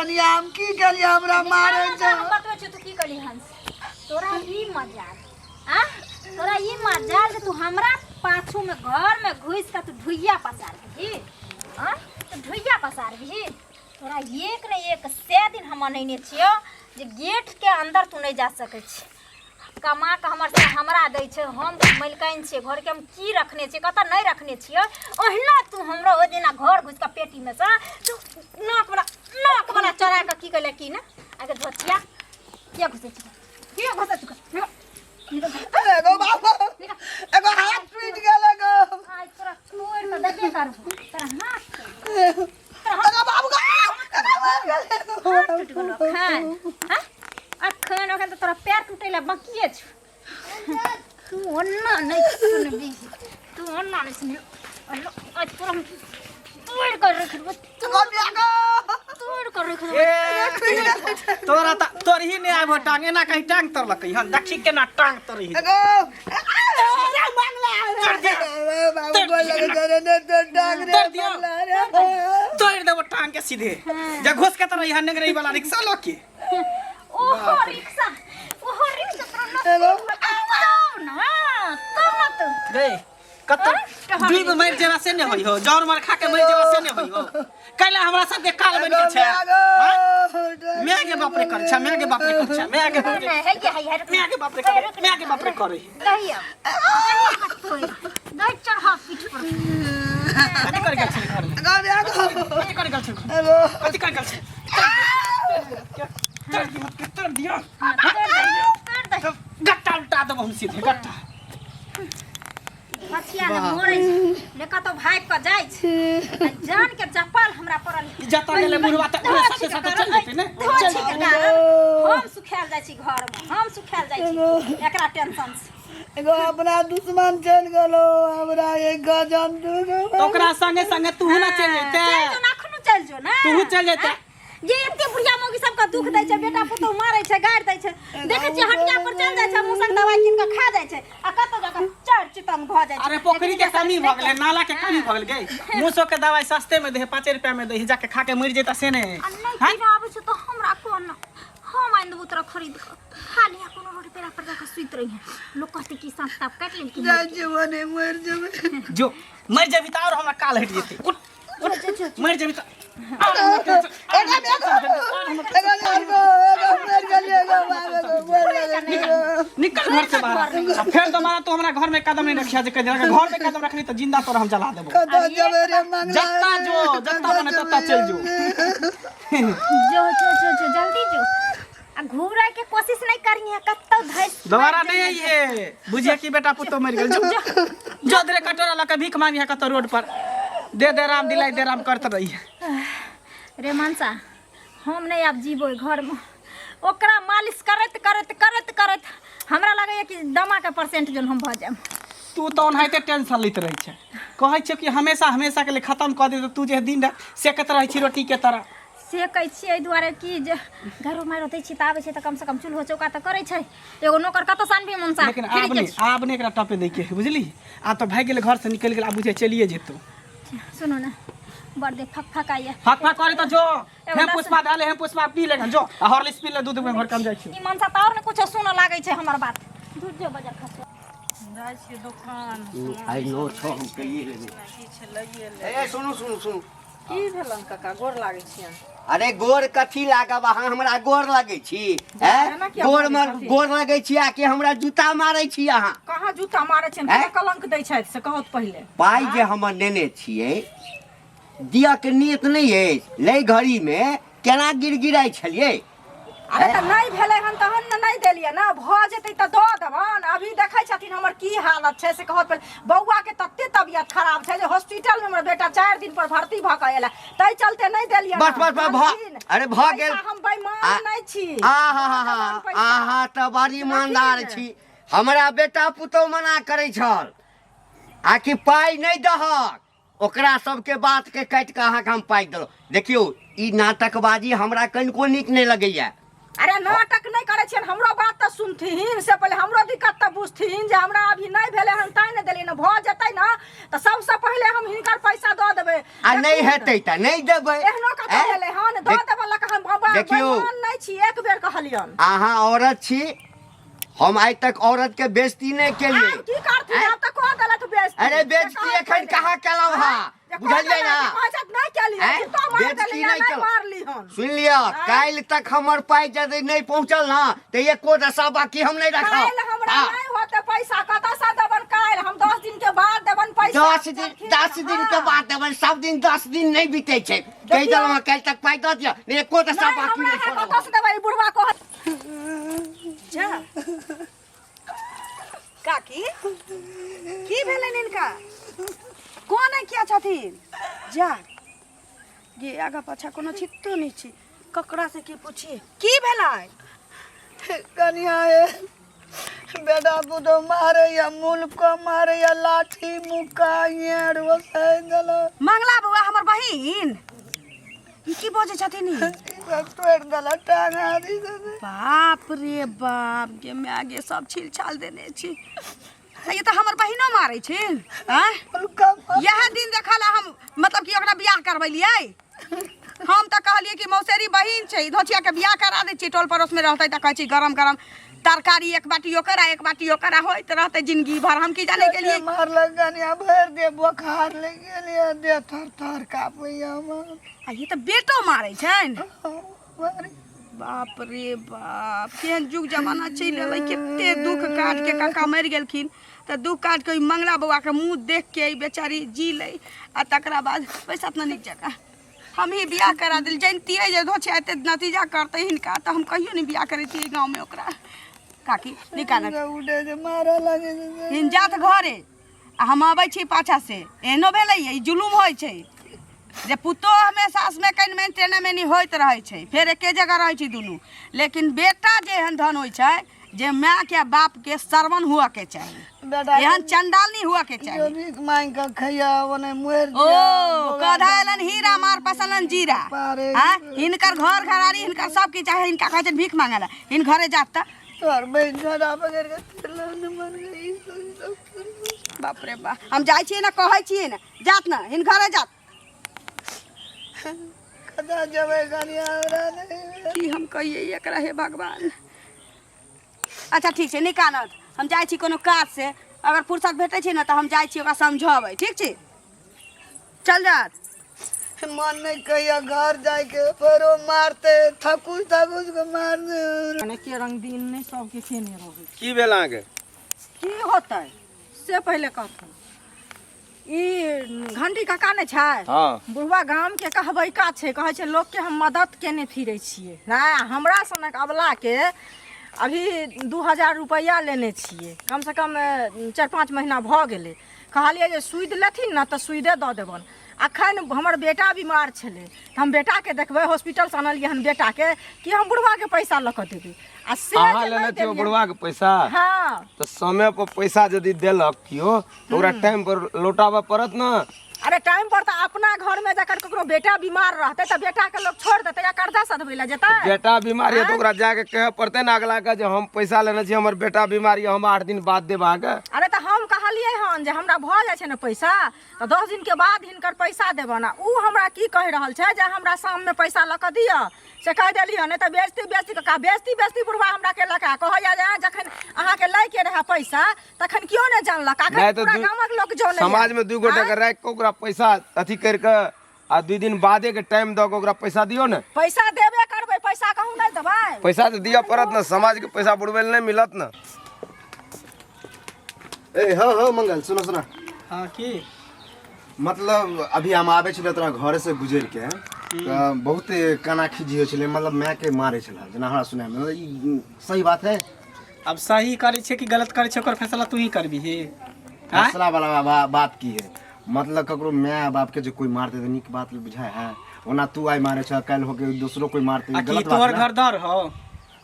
कनिया हम की केलियै हमरा मारै निकाल छै हम बतबै छियौ तू की कहली हंस तोरा ई मजाल आ तोरा ई मजाल जे तू हमरा पाछू में घर में घुसि के तू ढुइया पसार दही आ तू ढुइया पसार दही तोरा एक ने एक से दिन हम अनैने छियौ जे गेट के अंदर तू नहीं जा सकै छी कमा कऽ हमर से हमरा दै छै हम मलिकाइन छियै घरके हम की रखने छियै कतऽ नहि रखने छियै ओहिना तू हमरा ओहि दिना घर घुसि कऽ पेटीमे सँ तू नाकवला नाकवला चोरा कऽ की कहले की ने आगे धोतिया किया घुसै छी किया घुसै छी एगो बाबा एगो हाथ टूटि गेल एगो आइ तोरा तोड़ि कऽ देबे करबो तोरा हाथ एगो बाबू गो एगो मरि गेल हाथ टूटि गेलो अखन हँ? अखन अखन तऽ तोरा पैर टूटै लए बाकिए छौ तू ओना नहि सुनबी तू ओना नहि सुनबी अल्लो, आइ तोरा हम तोड़ि कऽ रखि देबो एगो बिया गो तोड़ि कऽ रखि देबो ए, तोरा त तोरही नहि आबो टांग एना कहीं टांग तरलकै हन देखी केना टांग तरही एगो अरे मांगला रे बाबू गोल लगे रे ने तो डांग रे तोड़ दियो। मांगला रे तोड़ देबो टांग के सीधे जे घुस के तरही हन नेंगरे वाला रिक्शा लऽ के ओहो रिक्शा ओहो रिक्शा तोरा एगो तब ना तब ना तू रे कत डूब मरि जेबा से ने होई हो जौर मार खा के मरि जेबा से ने होई हो कैला हमरा सब के काल बन के छै मैं के बाप रे कर छै मैं के बाप रे कर छै मैं के बाप रे नहीं है ये है मैं के बाप रे करे मैं के बाप रे करे दही अब दही चढ़ा पीठ पर कथि कर गेल छै घर में एगो बिया गो कथि कर गेल छै घर में? एगो कथि कर गेल छै तर दियो तर दियो कर दही गट्टा उल्टा देबो हम सीधे गट्टा हथिया ने मोड़ै छै ने कतौ भागि कऽ जाइ छै आ जान के चप्पल हमरा पड़ल ई जतऽ गेलै बुढ़वा तऽ ओकरा साथे साथे चलि जेतै ने धोती के कारण हम सुखायल जाइ छी घरमे हम सुखायल जाइ छी एकरा टेंशन से एगो अपना दुश्मन चलि गेलो हमरा एक गजन दुगो तऽ ओकरा संगे संगे तूहू ना चलि जैते चलि जो ना अखनो चलि जो ना तूहू चलि जैते जे एते बुढ़िया मौगी सबके दुख दै छै बेटा पुतोह मारै छै गारि दै छै देखै छियै हटिया पर चलि जाइ छै मुसक दवाइ कीन कऽ खा जाइ छै आ कतौ जाकऽ चारि चितंग भऽ जाइ छै अरे पोखरी के कमी भऽ गेलै नाला के कमी भऽ गेल गई मूसो के दवाई सस्ते में दे 5 रुपया में दे जाके खा के मर जेता से ने आ नहि कीन आबै छै तऽ हमरा कोन हम आनि देबौ तोरा खरीद कऽ खा लिहा कोनो रोड पेड़ा पर जाकऽ सुति रहिहे लोक कहतै कि साँप ताप काटि लेलकै जाइ जीवन मरि जेबै जो मर जेबी तऽ और हमरा काल हटि जेतै उठ उठ मर जेबी तऽ निकल घर से बाहर आ फेर दोबारा तू हमरा घर में कदम नहीं रखिया जे कह दे घर में कदम रखनी तो जिंदा तोरा हम जला देबो जत्ता जो जत्ता बने तत्ता चल जो जो जो जो जो जल्दी जो आ घूरे के कोशिश नहीं करनी है कत्तो धैस दोबारा नहीं आई है बुझिए कि बेटा पुतो मर गेल जो जो दे कटोरा लके भीख मांगी है कतो रोड पर दे दे राम दिलाई दे राम करत रही है रे मनसा हम नहीं आब जीबो घर में ओकरा मालिश करैत करैत करैत करैत हमरा लगैया कि दमा के परसेंट जन हम भऽ जायब तू तो ओनाहिते टेंशन लैत रहै छै कहै छियौ कि हमेशा हमेशा के लिए खत्म कऽ दे तू जे दिन राति सेकैत रहै छी रोटी के तरह से कहै छियै एहि दुआरे कि जे घरो मारि दै छी तऽ आबै छै तऽ कमसँ कम चूल्हो चौका तऽ करै छै एगो नौकर कतऽ से आनबही मनसा लेकिन आब नहि आब नहि एकरा टपे दै के है बुझली आब तऽ भागि गेलै घर से निकलि गेल आब बुझे चलिए जेतौ सुनू ने बड़ देह फक फक आइए फक फक करे तऽ जो हे पुष्पा डाले हे पुष्पा पी ले जो आ हॉर्लिक्स पी ले दूध में घर कम जाइ छी ई मनसा तऽ आओर ने कुछो सुनऽ लागै छै हमर बात दूध जो बजार खसो जाइ छियै दोकान आइ नौ छओ हम कहिए लेबै किछु लैए ले ए सुनू सुनू सुनू की भेलन काका गोर लागै छियनि अरे गोर कथी लागब अहाँ हमरा गोर लगै छी हैं? एना किया गोर बजै मर छथिन? गोर लगै छी आकि हमरा जूता मारै छी अहाँ कहाँ जूता मारै छियनि हैं? केना कलंक दै छथि से कहत पहिले पाइ जे हमर नेने छियै दियके नियत नहि अछि लै घड़ीमे केना गिड़गिड़ाइ छलियै अरे तऽ नहि भेलै हन तहन ने नहि देलियै ने भऽ जेतै तऽ दऽ देबनि अभी देखै छथिन हमर की हालत छै से कहत पहिले बौआके तते तबियत खराब छै जे हॉस्पिटलमे हमर बेटा 4 दिन पर भर्ती भऽ कऽ एला ताहि चलते नहि देलियै बस बस बस भऽ अरे भऽ गेल हम बेईमान नहि छी आहा हा हा अहाँ तऽ बड़ ईमानदार छी हमरा बेटा पुतहु मना करै छल आकि पाइ नहि दहक ओकरा सबके बातके काटि कऽ अहाँके हम पाइ देलहुँ देखियौ ई नाटकबाजी हमरा कनिको नीक नहि लगैया अरे नाटक नहि करै छियनि हमरो बात तऽ सुनथिन से पहिले हमरो दिक्कत तऽ बुझथिन जे हमरा अभी नहि भेलै हन तैँ नहि देलियै ने भऽ जेतै ने तऽ सबसँ पहिले हम हिनकर पैसा दऽ देबै आ नहि हेतै तऽ नहि देबै एहनो कतऽ आँय? भेलै हन दऽ देबऽ लऽ कऽ हम देखियौ। बेईमान नहि छी, एक बेर कहलियन। अहाँ औरत छी, हम आइ तक औरत के बेइज्जती नहि केलियै। आब की करथिन? आब तऽ कह देलक बेइज्जती। अरे बेइज्जती एखन कहाँ केलहुँ हँ, बुझलियै ना? नहि केलियै। आँय? जूता मार बेइज्जती देलियै, नहि नहि केलहुँ। मारली हन। सुनि लिअ, काल्हि तक हमर पाइ यदि नहि पहुँचल ना तऽ एको दशा बाकी हम नहि राखब। काल्हि हमरा हाँ। नहि होते पैसा, कतऽसँ देबन काल्हि? हम 10 दिन के बाद देबन पैसा। 10 दिन, 10 दिन के हाँ। बाद देबन। सब दिन 10 दिन नहि बीतै छै। कहि देखियौ। देलहुँ हँ, काल्हि तक पाइ दऽ दिअ, नहि एको दशा नहि, बाकी हमरा नहि है छोड़ब। कतऽसँ देबै? ई बुढ़वा कह जा। काकी, की भेलनि हिनका? कोन किया छथिन? जा गे, आगा पाछा कोनो छितो नहि छी, ककरा से की पूछी? की भेलै? कनिया हे, बेटा पुतोह मारैया, मुल्क मारैया, लाठी मुक्का येड़ वसाइ देलक। मंगला बौआ, हमर बहिन, ई की बजै छथिन ई? सब तोड़ि देलक, टांग हाथी सब। बाप रे बाप, गे माय गे, सब छील छाल देने छी। आ ई तऽ हमर बहिनो मारै छै आँय? मुल्का। इएह दिन देखल हम, मतलब कि ओकरा बियाह करबेलियै। हम तऽ कहलियै कि मौसेरी बहिन छै, धोचिया के बियाह करा दै छियै, टोल पड़ोस में रहतै तऽ कहै छी गरम गरम तरकारी एक बाटी ओकर आ एक बाटी ओकर आ होइत रहतै जिंदगी भर। हम की जाने गेलियै। मारलक कनिया, भरि दे बोखार लागि गेल, देह थर थर काँपैया हमर। आ ई तऽ बेटो मारै छनि? मारे। बाप रे बाप, केहन जुग जमाना चलि एलै। कते दुख काट के काका मरि गेलखिन तऽ दुख काट के ओहि मंगला बौआके मुँह देख के ई बेचारी जी लै आ तकरा बाद पैसा इतना नीक जकाँ हम ही बियाह करा देल। जनितियै जे धोछिया एते नतीजा करतै हिनका तऽ हम कहियो नहि बियाह करैतियै गाँवमे ओकरा। काकी, निकालत। उठे छै, मारऽ लागै छै। हिन जात घरे आ हम अबै छी पाछा से। एहनो भेलै, ई जुलुम होइ छै जे पुतोह हमेशा सासमे कनि मेन टेना मेनी होइत रहै छै, फेर एके जगह रहै छै दुनू, लेकिन बेटा जे एहन धन होइ छै जे मायके आ बापके श्रवण हुअके चाही। बेटा एहन चंडाल नहीं हुअके चाही। जो भीख मांग के खैया, ओने मरि। ओ कधा एलन हीरा मार पसलन जीरा। पारे। हाँ, हिनकर घर घरारी, हिनकर सब किछु चाहे। हिनका कहै छै भीख मांगे ला, हिन घरे जात तऽ तोहर बहिन झोरा पकड़ के चलल मर गई सब। बाप रे बाप, हम जाइ छियै ने, कहै छियै ने, जात ने हिन घरे जात। कतऽ जेबै कनिया, हमरा नहि। की हम कहियै एकरा, हे भगवान? अच्छा ठीक छै, निकालत। हम जाइ छी कोनो काज से, अगर फुर्सत भेटै छै ने तऽ हम जाइ छी ओकरा समझबै। ठीक छै, चल जात। मन नहीं कहिया घर जाके, फेरो मारते, थकुस थकुस के मार दे। के रंग दिन नहि सबके केने रहै। की भेल अहाँके? की होतै से पहिले कहथुन। ई घंटी काका नहि छै? हाँ। बुढ़वा गाम के कहबैका छै, कहै छै लोकके हम मदद केने फिरै छियै। नहि, हमरा सनक अबलाके अभी 2000 रुपैआ लेने छियै, कमसँ कम 4-5 महीना भऽ गेलै। कहलियै जे सूद लेथिन ने तऽ सूदे दऽ देबनि। अखन हमर बेटा बीमार छलै तऽ हम बेटाके देखबै, हॉस्पिटलसँ अनलियै हन बेटाके, कि हम बुढ़वाके पैसा लऽ कऽ देबै आ से अहाँ जे लेने नहि छियै देलियै। बुढ़वा के पैसा? हाँ। तऽ समय पर पैसा यदि देलक केओ तऽ ओकरा टाइम पर लौटाबऽ पड़त ने। अरे, टाइम पर तऽ अपना घर में जकर ककरो बेटा बीमार रहतै तऽ बेटा के लोग छोड़ देतै या कर्जा सधबै लए जेतै? बेटा बीमार यऽ तऽ ओकरा जाके कहऽ पड़तै ने अगला के जे हम पैसा लेने छी, हमर बेटा बीमार यऽ, हम 8 दिन बाद देब अहाँके। अरे, तऽ हम कहलियै हन जे हमरा भऽ जाइ छै ने पैसा तऽ 10 दिन के बाद हिनकर पैसा देबनि। आ उ हमरा की कहि रहल छै जे हमरा शाममे पैसा लऽ कऽ दिअ, से कहि देलियै। नहि तऽ बेजती बेजती कका, बेजती बेजती बुढ़वा हमरा केलक आ कहैया जे जखन अहाँके लैके रहए पैसा तखन केओ नहि जानलक, अखन नहि तऽ पूरा गामक लोक जनैया। समाज में दू गोटा के राखि कऽ ओकरा पैसा अथी करि कऽ आ 2 दिन बादे के टाइम दऽ कऽ ओकरा पैसा दियौ ने। पैसा देबे करबै, पैसा कहूँ नहि देबै। पैसा तऽ दिअ पड़त ने, समाज के पैसा बुड़बै लए नहि मिलत ने। ए हाँ हाँ मंगल, सुनो सुनो। हाँ, की? मतलब अभी हम आबै छलियै तोरा घरे से गुजरि के तऽ बहुत काना खिजी होइ छलै, मतलब मायके मारै छलै जेना हमरा सुनाय मतलब ई सही बात है? अब सही करै छै कि गलत करै छै, ओकर फैसला तू ही करबिही? आँय? फैसला वाला बात की है? मतलब ककरो माय बाप के जे कोई मारते तऽ नीक बात बुझाय है? ओना तू आइ मारे छ, काल्हि होके दोसरो कोई मारते। आ की गलत बात तोहर ना? घर दर हो?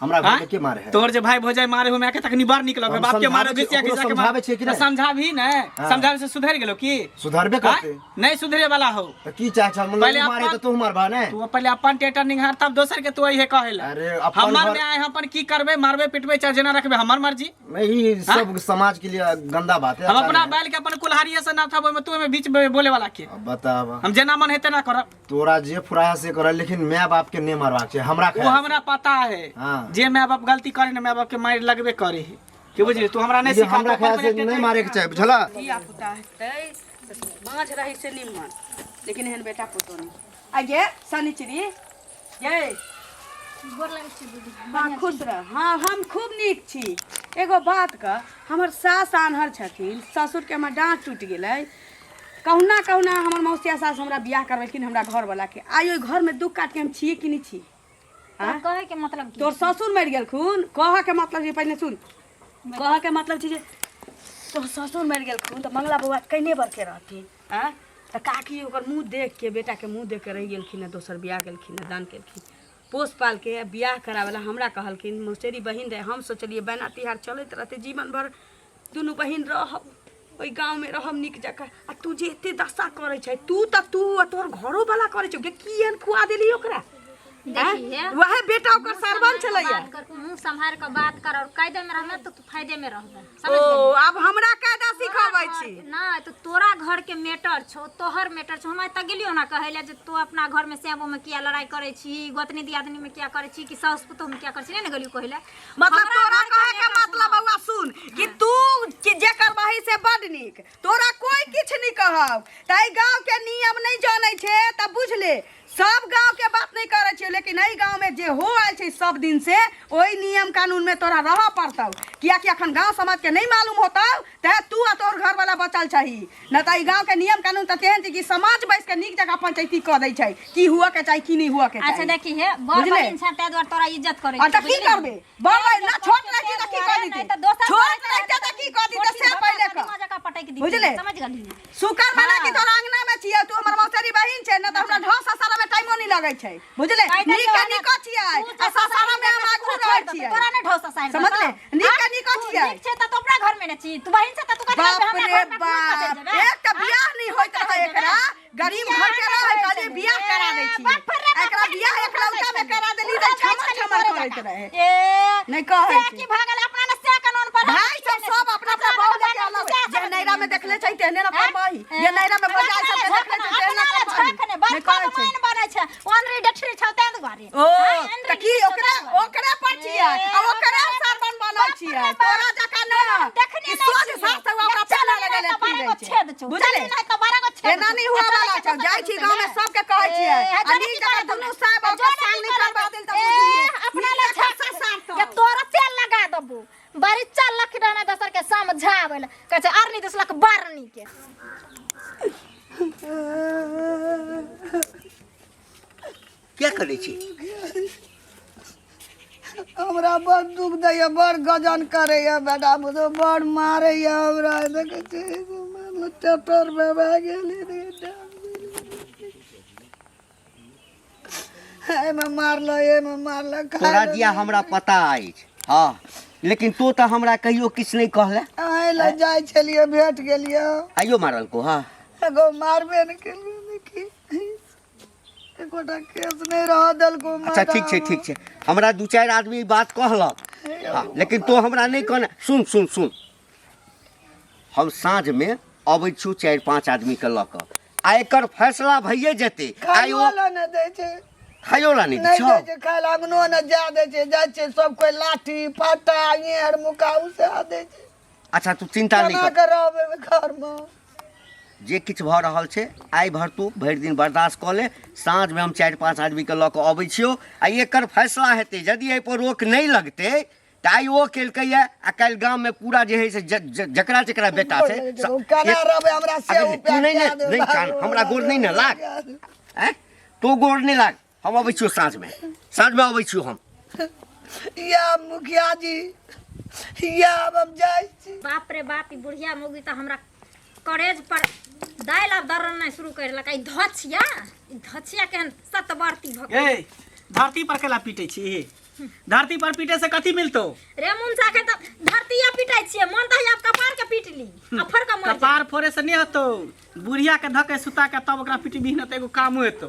हमरा घर हाँ? में के मारे है तोहर जे भाई भौजाई मारे हो माय के तखनी बड़ नीक लगै हम बाप के मारो समझाबै छियै, घिसिया ओकरो घिसिया के समझाबै छियै कि मारो नहि? समझाबी ने हाँ। समझाबे से सुधरि गेलो की सुधरबे हाँ? करते नहीं सुधरे वाला हो तऽ की चाहे छल मतलब पहिले उ मारे अपन- तऽ तू मारबा ने तू पहिले अपन टेटर निहार तब दोसर के तू इहे कहे ला अरे, अपन हमर घर- में आए अपन की करबे मारबे पिटबे चाहे जेना रखबे हमर मर्जी नहीं ई सब समाज के लिए गंदा बात है हम अच्छा अपना नहीं है। बैल के अपन कुल्हाड़िए से ना था ओहिमे तू ओहिमे बीच में बोले वाला के अब बताब हम जेना मन है तेना करब तोरा जे फुराया से कर लेकिन माय बाप के नहीं मारबाक छै हमरा वो ख्याल से। हमरा पता है हाँ। जे माय बाप गलती करे ना माय बाप के मार लगबे करे है की बुझली तू हमरा नहीं लेकिन सिखा हमरा ख्याल से नहीं मारे के चाही बुझला धिया पुता हेतै तऽ बाँझ रहै से निमन लेकिन एहन बेटा पुतोह नहि आ गे शनिचरी गे गोर लगै छी दीदी हाँ खुश रह हाँ हम खूब नीक छी एगो बात कह हमर सास आन्हर छथिन ससुरके हमर डाँट टूटि गेलै कहुना कहुना हमर मौसिया सास हमरा बियाह करबेलखिन हमरा घरवलाके आइ ओहि घरमे दुख काटके हम छियै कि नहि छी तोरा कहै के मतलब की तोर ससुर मरि गेलखुन कहऽके मतलब छै पहिने सुन कहऽके मतलब छै जे तोर ससुर मरि गेलखुन तऽ मंगला बौआ कने बरके रहथिन आँय तऽ काकी ओकर मुँह देखके बेटाके मुँह देखके रहि गेलखिन हँ दोसर बियाह गेलखिन हँ दान केलखिन पोस पालके बियाह कराबैला हमरा कहलखिन मौसेरी बहिन रहै हम सोचलियै बहना तिहार चलैत रहतै जीवन भरि दुनू बहिन रहब ओहि गाँवमे रहब नीक जकाँ आ तू जे एते दशा करै छै तू तऽ तू आ तोहर घरोवला करै छौ गे की एहन खुआ देली ओकरा देखिए वएह बेटा ओकर सरवन छलैया बात कर मुंह संभार के बात कर और कायदे में रहबे तो तू फायदे में रहबे समझ ओ आब हमरा कायदा सिखबै छी ना तो तोरा घर के मैटर छौ तोहर मैटर छौ हम आइ तक गेलियो ना कहै ले जे तू अपना घर में सेबो में किया लड़ाई करै छी गोतनी दियादनी में किया करै छी कि साउस पुतोह में किया करै छी नहीं ने गेलियो कहै ले मतलब हमरा तोरा घर के कहे के मैटर मतलब सुनो। बौआ सुन कि तू कि जे करबही से बड नीक तोरा कोई किछु नहीं कहब तऽ एहि गाँव के नियम नहीं जानै छै तऽ बुझ ले सब गाँव के बात नहीं करै छियै लेकिन एहि गाँव में जे हो आयल छै सब दिन से ओहि नियम कानून में तोरा रहऽ पड़तौ कियाकि अखन गाँव समाज के नहीं मालूम होतौ तैं तू आ तोहर घर वाला बचल छही न तऽ एहि गाँव के नियम कानून तऽ तेहन छै कि समाज बैस के नीक जगह पंचायती कऽ दै छै की हुअ के चाही की नहीं हुअ के अच्छा चाही देखी हे बड़ बुझले? बहिन छै ताहि दुआरे तोरा इज्जत करै आ तऽ की करबे बड़ बहिन ना छोट रहती तऽ की कऽ नहीं दीती तऽ दोसर छोट रहते तऽ की कऽ दीती से पहिले कह जगह पटक दी बुझले? समझ गेलही शुक्र मना कि हाँ। तोरा अंगना में छियै तू हमर मौसरी बहिन छै न तऽ हमरा ढौ ससारा में टाइमो नहीं लगै छै बुझले नीक के नीको छियै आ ससारा में हम आगू रहै छियै तोरा ने ढौ ससार समझले? नीक के नीको छियै। नीक छै तऽ तू अपना घर में ने छी तू बहिन छै तऽ तू कथी बाप करबे हमरा रे घर में पूछ कऽ चलि बाप जेबे एक तऽ बियाह नहीं होइत रहै एकरा गरीब घर के रहै कहलियै बियाह करा दै छियै बाप रे बाप, एकरा बियाह एकलौता में करा देली तऽ छमर छमर करैत रहे ए नहीं कहै से छै। की भगल अपना ने से कानून पर भाई सब सब अपना अपना बहू लेके अलग जे नैरा में देखले छै तेहने न करबही जे नैरा में भौजाई सब के देखले छै तेहने न करबही नहीं कहै छै बनै छै ऑनरी डठरी छौ तें दुआरे ओ तऽ की ओकरा ओकरे पर छियै आ ओकरे सरबन बनल छियै तोरा जकाँ ना देखने कि सोझ सास तऽ ओकरा पेला लगेले फिरै छै बुझले एना नहीं हुआ वाला छै जाइ छी गाँव में सबके कहै छियै आ नीक जकाँ दुनू साहब ओकर साल नहीं करबा देल तऽ बुझियै अपना ले सास जे तोरा तेल लगा देबू बड़ी चल लख रहना दोसर के समझाबै ले कहै छै अरनी दोसलक बारनी के किया करै छी हमरा बड़ दुख दैया बड़ गजन करैया बेटा पुतहु बड़ मारैया हमरा देखै छी ट्रैक्टर मे भए गेल एहिमे मारलक एहिमे मारलक तोरा दिया हमरा पता अछि हँ लेकिन तू तऽ हमरा कहियो किछु नहि कहले अहीं लग जाइ छलियै भेट गेलियै आइयो मारलको हँ एगो मारबे नहि केलियै देखी एकोटा केस नहि रह देलको अच्छा ठीक छै ठीक छै हमरा दू चारि आदमी ई बात कहलक हँ लेकिन तू हमरा नहि कहने सुन सुन सुन हम साँझमे अबै छी चारि पाँच आदमीके लऽ कऽ आ एकर फैसला भइए जेतै आइ खाइयो ओ लए नहि दै छै खाइयो ला नहि दै नहि छौ दै छै खाइ लए अंगनो नहि जा दै छै जाइ छै सब कोइ लाठी पाटा एहर मुका उसा दै छै अच्छा तू चिंता नहि केना कर के रहबै घरमे जे किछु भऽ रहल छै आइ भरि तू भरि दिन बर्दाश्त कऽ ले साँझमे हम चारि पाँच आदमीके लऽ कऽ अबै छियौ आ एकर फैसला हेतै यदि एहिपर रोक नहि लगतै तऽ आइ ओ केलकैए आ काल्हि गाममे पूरा जे हइ से जकरा जकरा बेटा छै केना रहबै हमरा से अरे तू उपाय नहि ने कए देबै नहि कान हमरा गोर नहि ने लाग आँय तू गोर नहि लाग हम अबै छियौ साँझमे साँझमे अबै छियौ हम या मुखिया जी या आब हम जाइ छी बाप रे बाप ई बुढ़िया मौगी तऽ हमरा करेज पर दालि आब दर्रनाइ शुरू करि देलक ई धछिया ई धछिया केहन सतबरती भऽ ए धरती पर केला पीटै छी धरती पर पीटे से कथी मिलतो? रे मुनसा के त धरतीया पिटाइ छियै मन त आब कपार के पीट ली आ फरका मर कपार फोड़े से नहीं होतो, बुढ़िया के धके सुता के तब ओकरा पिटबी न त एगो काम हेतो।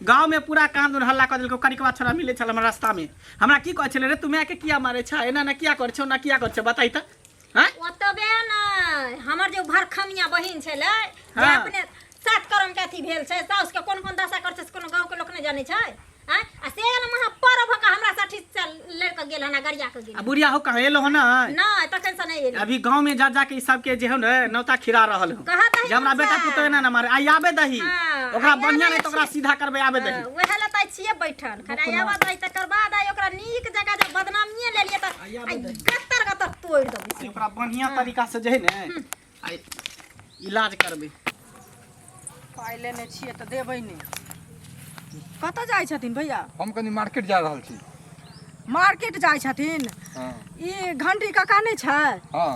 गांव में पूरा कान हल्ला कर देलको। कनिकवा छोरा मिले छल हमरा रास्ता में, हमरा की कहै छलै रे तू my के किया मारे छ, एना ना किया कर छौ ना किया कर छौ, बताई त। हैं ओतबे नै हमर जे भरखमिया बहिन छलै जे हाँ। अपने सात करम के अथी भेल छै, साउस के कोन कोन दशा कर छै से कोनो गांव के लोक नहि जानै छै। आँय आ से ने महा पर्व भऽ कऽ हमरा साठी से लड़ि कऽ गेल हन आ गरिया कऽ गेल। आ बुढ़िया हो कहाँ एलो हो ना? नहि तखन से नहि एलै। अभी गांव में जा जा के ई सबके जे हो ने नौता खिरा रहल हो कहत है जे हमरा बेटा मुनसा। पुतोह एना ना मारे। आई आबे दही हाँ, ओकरा आइ बढ़िया आबे नहीं तो ओकरा छी। सीधा करबे आबे दही। हाँ, वएह लए तऽ छियै बैठल खाली आइ आबऽ दही तकर बाद आइ ओकरा नीक जकाँ जब बदनामिये लेलियै तऽ आइ आबे आइ दही। गत्तर गत्तर तोड़ि देबै। आई ओकरा बढ़िया तरीका से जे है ने आई इलाज करबे। पाइ लेने छियै तऽ देबै नहि। कतऽ जाइ छथिन भैया? हम कनि मार्केट जा रहल छी। मार्केट जाइ छथिन? हँ। ई घंटी काका नहि छै? हँ।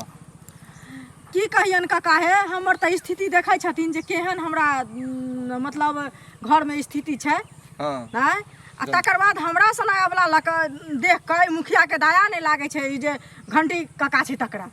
की कहियन काका हे, हमर तऽ स्थिति देखै छथिन जे केहन हमरा मतलब घरमे स्थिति छै। हँ। नहि आ तकर बाद हमरा सना अबला लऽ कऽ देख कऽ मुखियाके दया नहि लागै छै ई जे घंटी काका छै तकरा।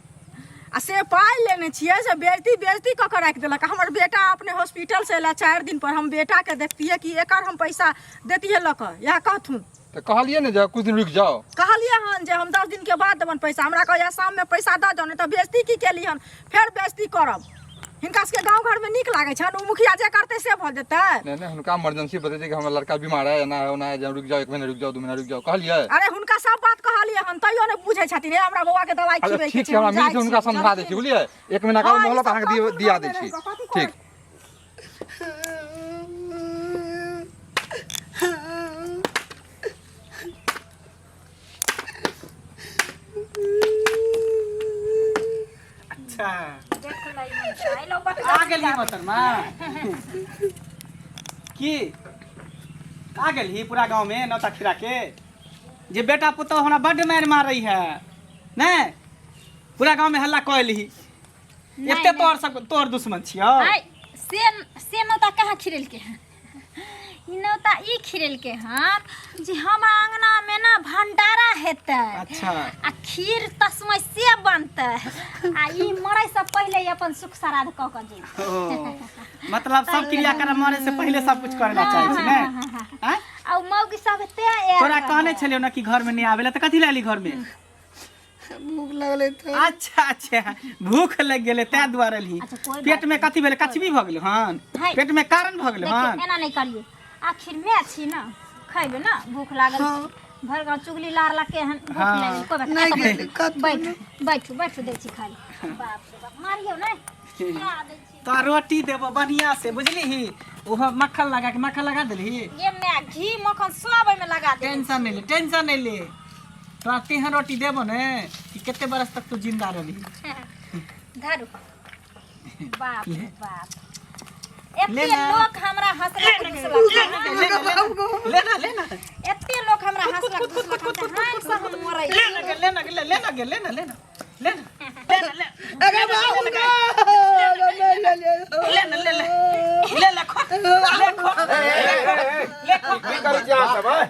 आ से पाइ लेने छियै से बेइज्जती बेइज्जती कऽ कऽ राखि देलक। हमर बेटा अपने हॉस्पिटलसँ अयला 4 दिन पर, हम बेटाके देखतियै कि एकर हम पैसा देतियै लऽ कऽ, इएह कहथुन। तऽ कहलियै ने जे कुछ दिन रुकि जाउ। कहलियै हन जे हम 10 दिनके बाद देबनि पैसा। हमरा कहैया शाममे पैसा दऽ जाउ, नहि तऽ बेइज्जती की केली हन, फेर बेइज्जती करब। हिनका सबके गाँव घरमे नीक लागै छनि, ओ मुखिया जे करतै से भऽ जेतै। नहि नहि, हुनका इमरजेंसी बतेतै कि हमर लड़का बीमार है, एना है ओना है, जे रुकि जाउ 1 महीना रुकि जाउ 2 महीना रुकि जाउ, कहलियै। अरे हुनका सब बात कहलियै हन तैयो नहि बुझै छथिन। हे हमरा बौआके दवाइ अच्छा खिबै के ठीक छै, छै, हमरा हम मिल जाइ के हुनका छी, समझा दै छी, बुझलखिन? बुझलियै? 1 महीना के हँ, ई मोहलत सब अहाँके कहथुन दिया दै घरमे छी। रहि कऽ, कथी ठीक। करब? अच्छा देख लै मुनसा, एलो बट आ गेलही मोहतरमा की आ गेलही पूरा गांव में नौता खिरा के जे बेटा पुतोह हमरा बड्ड मारि मारै है ने, पूरा गांव में हल्ला कऽ एलही। एते तोहर सब तोहर दुश्मन छियौ। आइ से से नौता कहाँ खिरेलकै हन? ई नौता ई खिरेलकै हन जे हमरा अंगना में ना भंडारा हेतै। अच्छा। आ खीर तस्मै से बनतै आ ई मरै से पहिले ई अपन सुख श्राद्ध कऽ कऽ जेतै। ओ, मतलब सब क्रियाक्रम मरे से पहिले सब कुछ करे ला चाहे छी ने? आँय? आ उ मौगी सब ते आयल तोरा रहै। कहने छलियौ ना कि घर में नहीं आवेला तऽ कथी लाली घर में? भूख लगलै तऽ। अच्छा अच्छा, भूख लग गेलै तै दुआरे एलही। अच्छा, कोइ बात पेट में कथी भेलै? कचबी भऽ गेलै हन? है। पेट में कारण भऽ गेलै देखियौ हन? एना नहि करियौ, आखिर में छी ना खैबै ना, भूख लागल छै। भरि गाँव चुगली लारलकै हन, भूख हाँ। लागि गेल, कोइ बात नहि नहि। गेलै कतौ। बैठू बैठू बैठू, दै छी खाइ लए। बाप रे बाप, मारियौ नहि, खिया दै छी। तो रोटी देबो बढ़िया से, बुझलिही? ओहो मक्खन लगा के, मक्खन लगा देलही? ये मैं घी मक्खन सब ओहिमे लगा देबै। टेंशन नहीं ले, टेंशन नहीं ले, तोरा तेहन रोटी देबो ने कि कते बरस तक तू जिंदा रहबी। धरू। बाप रे बाप, ले एते ना। लोक हमरा हंसलक दुसलक, लेना लेना, एते लोक हमरा हंसलक दुसलक, हम तऽ हंसि कऽ हम मरै छी। लेना गे, लेना गे, लेना गे, लेना लेना लेना लेना ले अरे बाबू गे, लेना ले ले ले ले खो ले खो ले खो। की करै छी अहाँ सब आँय?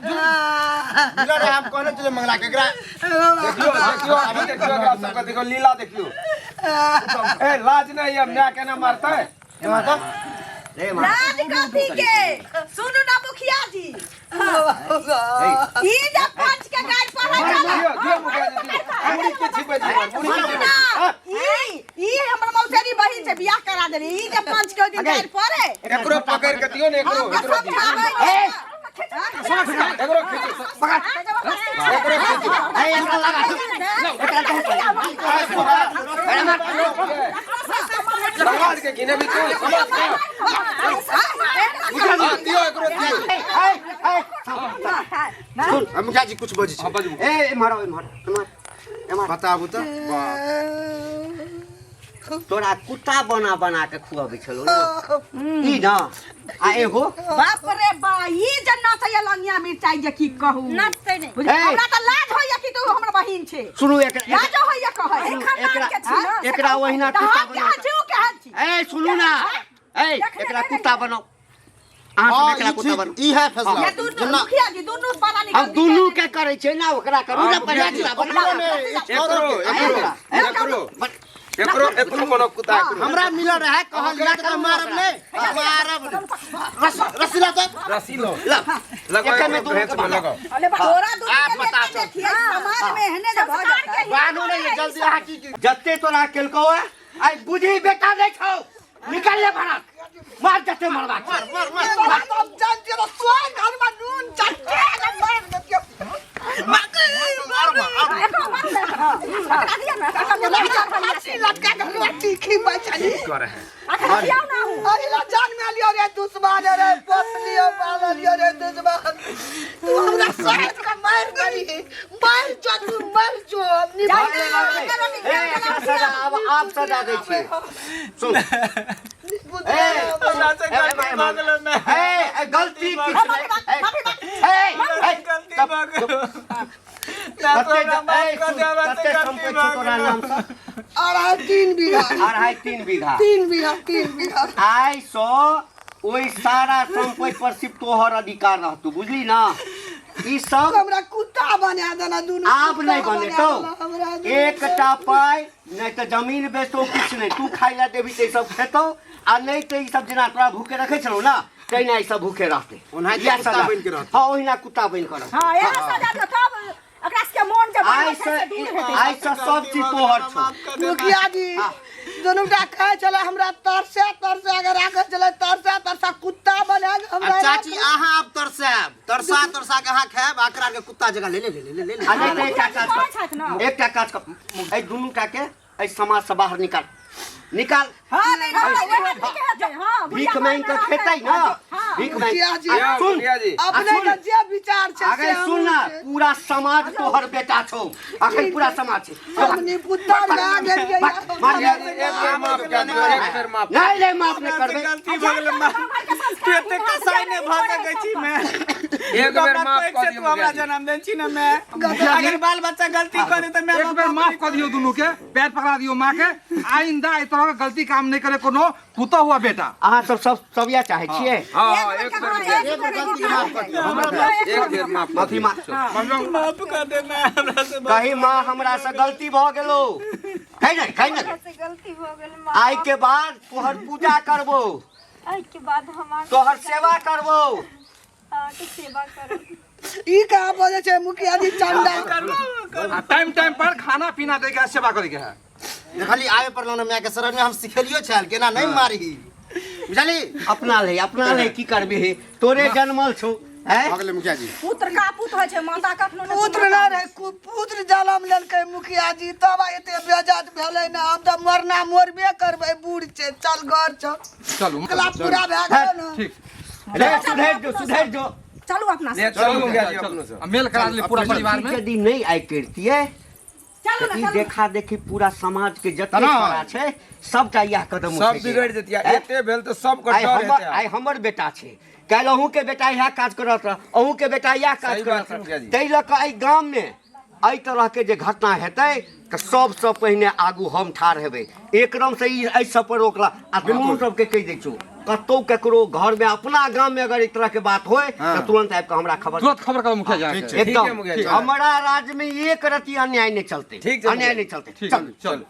मिलल रहे, हम कहने छलियै मंगला के एकरा देखियौ देखियौ, अभी देखियौ एकरा सबके, देखियौ लीला देखियौ। ए लाज नहीं है, my केना मारतै? रे मार। लाज कथी के? सुनू ना मुखिया जी, ई जे पंच के गाड़ी पढ़ै छलै, दियौ दियौ मुखिया जी, दियौ। मुड़ी के छिपै छी, मुड़ी के सुनू छिपै ना, छी। ई ई हमर मौसेरी बहिन छै, बियाह करा देली। ई जे पंच के ओहि दिन गाड़ी पढ़े, एकरो पकड़ के दियौ ने, एकरो हम तऽ एकरो दियौ, समझाबै छियै। एकरो खींचू, एकरो खींचू। ए, एकरा लगा। एकरा दे। अरे मार। समाज के घिने भी तू समाज के। हाँ, दियौ एकरो दियौ। ए, ए, सुन, हम मुखिया जी कुछ बजै हाँ छै। बाजू। ए, एम्हर आउ, एम्हर एम्हर एम्हर। बताबू तऽ वाह। तोरा कुत्ता बना बना के खुआबै छलौ ने ई ना आ एगो। बाप रे बा, ई जे नचैया लंगिया मिरचाई जे की कहू, नचतै नहि। बुझ- ए। हमरा तऽ लाज होइया कि तू हमर बहिन छै। सुनू एकरा लाजो होइया कहै। सुनू, खानदान के छी ना। एकरा ओहिना तऽ कुत्ता हम बना केहन छी, उ केहन छी? ए सुनू ना, ए देखने एकरा नहि कुत्ता बनाओ। अहाँ हाँ, सब एकरा ई कुत्ता ठीक, बनू। ई है फैसला। या दुनू मुखिया जी दुनू पता नहीं हम दुनू के करै छै ना, ओकरा करू ना पहिले मुखिया जी, बना। एकरो एकरो एकरो एकरो एकरो कोनो कुत्ता एकरो। हमरा मिलल रहे कहल या तऽ मारब नै, मारब नै। रस्सी ला तऽ। रस्सी लो। ला। लगाओ, एके में एकरो दुनू भेंच के में बान्हू। लगाओ। अरे तोरा दुनू आप के बता लेके देखिए समाज में एहने जे भऽ जेतै। बान्हू नै जल्दी अहाँ की जते तोरा केलकौ है आइ बुझी बेटा नै छौ, निकल ले भरत, मार जते मरबाक छै। मार मार। तोरा तो हम जान छियै, सोन घरमा नून चट्टे के मार देतियौ। एकरो मारू ने, एकरा दिअ ने, एकरा तोरा दिअ ने। फांसी लटका के रोटी खिबै छली। करे है। अखन दियौ ना हूँ। अरे ला जन्म लियो रे दुश्मन रे, पोस लियो पाल लियो रे दुश्मन, तू हमरा साथ के मार देली, मार जो तू मर जो। हम नहीं जाई भगले, भगले। ए, एकरा सजा आब आब सजा दै छियै, सुन। बुझे। ए, हमरा से गलती भऽ गेलो मैं। ए, ए, गलती किछु नहि। ए, माफी मांग। ए, ए, गलती तब- भऽ गेलो। ना तो कते हमरा माफ ए, कऽ सुन, दे, हमरा से कते गलती संपत्ति भऽ छौ तोरा गेलो। नाम सँ? 2.5 3 बीघा। 2.5 3 बीघा। 3 बीघा, 3 बीघा। आइ सँ ओहि सारा संपत्ति पर सिर्फ तोहर अधिकार रहतौ, बुझली ना? ई सब हमरा कुत्ता बना देना दुनू। आब कुत्ता नहि बना बनेतौ। देना हमरा दुनू। एकटा पाइ नहि तऽ जमीन बेचतौ, किछु नहि। तू खाइ लए देबही तऽ ई सब खेतौ आ नहि तऽ ई सब जेना तोरा भूखे रखै छलौ ना तहिना ई सब भूखे रहतै। ओनाहिते इएह कुत्ता सजा। बनि के रहतै। हँ, ओहिना कुत्ता बनि कऽ रहतै। हँ, इएह सजा दियौ तब एकरा सबके मोन जे आइ बनल छै से से दूर हेतै। आइ से सब चीज तोहर छौ। मुखिया जी दुनू टा खाइ छलै हमरा, तरसे तरसे अगर राखै छलै, तरसे तरसा कुत्ता बना के आ हमरा। चाची, अहाँ आब तरसायब, तरसा तरसा के अहाँ खायब, आकरा के कुत्ता जगह ले ले ले ले ले ले। आ नहि तऽ एकटा काज करै छथि ना। कर, एकटा काज कर, एहि दुनू टा के एहि समाज से बाहर निकाल, निकाल। हँ, नहि रहतै, ओएह ठीक हेतै। हँ, भीख बुढ़िया मांगि कऽ घरमे खेतै रहतै। ना। हँ। भीख मांगि। मुखिया जी, आ सुन, मुखिया जी। अपने सुन। के जे विचार छै आगे से हमहूँ सुन ना, छै। पूरा समाज तोहर बेटा छौ, अखन पूरा समाज छै। हमनी पुत्ता भए गेलियै। मार। मुखिया जी, एक बेर माफ कऽ दियौ, एक बेर माफ। नहि नहि, माफ नहि हमरा से करबै। गलती भऽ गेलो माँ। तू एते कसाई नहि भऽ सकै छी मैं। एक बेर माफ पैघ कऽ से दियौ तू हमरा मुखिया जी। जन्म देने छी ना मैं। अगर बाल बच्चा गलती करे तऽ मैं एक बेर माफ कर दियौ, दुनू के पैर पकड़ा दियौ माँ के, आइंदा एहि तरह के गलती काम नहीं करे कोनो पुतोह हुआ बेटा। अहाँ सब सब सब इएह चाहै छियै? हँ हँ, एक बेर मुखिया जी, एक बेर गलती माफ कर दियौ हमरा। एक बेर माफ कऽ माफी दियौ। मांग। माफ कर दे मैं, हमरा से कही माँ, हमरा से गलती भऽ गेलो। कही ने, कही ने। से गलती भऽ गेल माँ। आइ के बाद तोहर पूजा करबो। एहि के बाद हम तोहर सेवा करबो। अहाँके सेवा करब। ई कहाँ बजै छै मुखिया जी चंदा? आ टाइम टाइम पर खाना पीना दे के सेवा करे के है। देखली आबे पड़लो ने माय के शरण में, हम सिखेलियो छल केना नहीं मारही, बुझली? अपना ले, अपना ले, की करबी, तोरे जन्मल छौ हैं? भऽ गेलै मुखिया जी। पुत्र का पुत होइ छै, माता कखनो नहि। पुत्र नहि रहै, पुत्र जन्म लेलकै मुखिया जी तब आइ एते बेजत भेलै ने। हम तऽ मरना मरबे करबै, बूढ़ छै। चल घर चल। चलू। कला पूरा भए गेल ने। ठीक। रे सुधरि जो, सुधरि जो। चलू अपना ले चलू मुखिया जी, अपनो से आ मेल करा देली पूरा परिवार में। यदि नहि आइ करितियै चलू तऽ ने ई चलू। देखा देखी पूरा समाज के जते तना। छौड़ा छै सबटा इएह कदम सब उठेतै। बिगड़ि जेतियै। हैं? एते भेल तऽ सबके आइ डर हमर हेतै। आइ हमर बेटा छै, काल्हि अहूँके बेटा इएह काज करत रह, अहूँके बेटा इएह काज सही करत बात छै रह। मुखिया जी। ताहि लऽ कऽ एहि गाममे एहि तरहके जे घटना हेतै तऽ सबसँ पहिने आगू हम ठाढ़ हेबै एकदमसँ ई एहि सब पर रोकला। आ दुनू सबके कहि दै छौ, कतौ केकरो घरमे अपना गाममे अगर एहि तरहके बात होय तऽ तुरंत आबि कऽ हमरा खबर, तुरंत खबर करू मुखिया जी ठीक अहाँके। छै। एकदम। ठीक है मुखिया जी। हमरा राज्यमे एक रति अन्याय नहि चलतै। ठीक छै अन्याय मुखिया नहि जी। चलतै। ठीक चल चल।